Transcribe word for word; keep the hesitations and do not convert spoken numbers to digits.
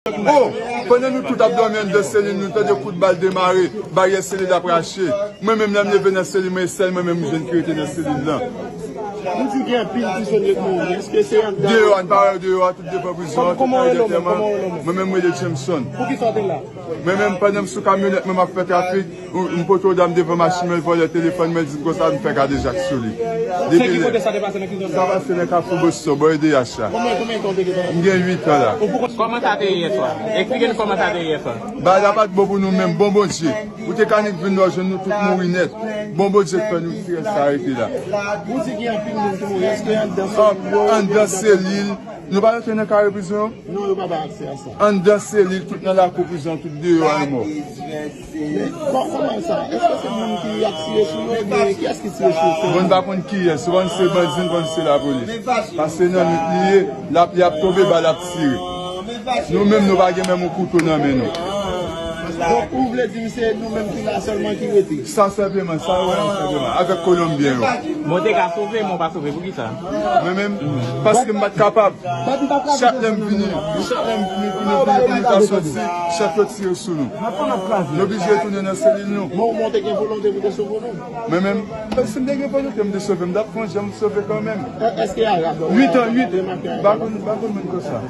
Oh, pandan nou tout ap dòmi anndan selil, nou tande kout bal demare, baryè selil ap rache. Mwen menm, lè m leve nan selil mwen, e sèl mwen menm m jwenn ki rete nan selil lan. Nou di gen anpil prizonye k mouri. Èske se anndan? Deyò a, n pa wè yo deyò a, tout devan prizon an, tout nan lè dantèman. Mwen menm, mwen rele Jameson. Poukisa w te la? Mwen menm, pandan m sou kamyonèt mwen, m ap fè trafik, m pote yon dam devan machin mwen, l vòlè telefòn mwen, l di m konsa, m fè kadejak sou li. Se ki kote sa te pase nan ki zòn? Sa pase nan Kafou Boston, bò E D H la. Konbyen, konbyen tan w te gen? M gen uit an la. Kòman sa te ye yè swa? Eksplike nou kòman sa te ye yè swa. Bagay la pa t bon pou nou menm, bon Bondye. Ou te ka annik vin la, w jwenn nou tout mouri nèt. Bon Bondye k fè nou ti rès sa rete la. Ou di gen anpil moun ki mouri. Èske anndan selil yo? Anndan selil. Nou pa rantre nan kare prizon yo? Non, yo pa bay aksè a sa. Anndan selil, tout nan lakou prizon, tout deyò a, nou mò. Men kò-, kòman sa? Èske se moun ki ap tire sou yo, oubyen kiyès ki tire sou yo? Bon, n pa konn kiyès, ou konn se bandi, n konn se lapolis. Paske nan nwit li ye, l ap, y ap tonbe, bal ap tire. Nou menm, nou pa gen menm yon kouto nan men nou. Donk, ou vle di m se nou menm ki la sèlman ki rete? Sa senpleman, sa yo wè an senpleman, avèk Kolonbyen yo. Bon, te ka sove, men w pa sove, poukisa? Mwen menm, paske m pa t kapab. Chak lè m vini, chak lè m vini pou nou, pou nou, pou nou ta soti, chèf yo tire sou nou. Nou oblije retounen nan selil nou. Mwen menm, si m te gen volonte, m te sove, m t ap fè yon jan m sove kanmenm. Uit an, uit. M pa konn, m pa konn moun konsa.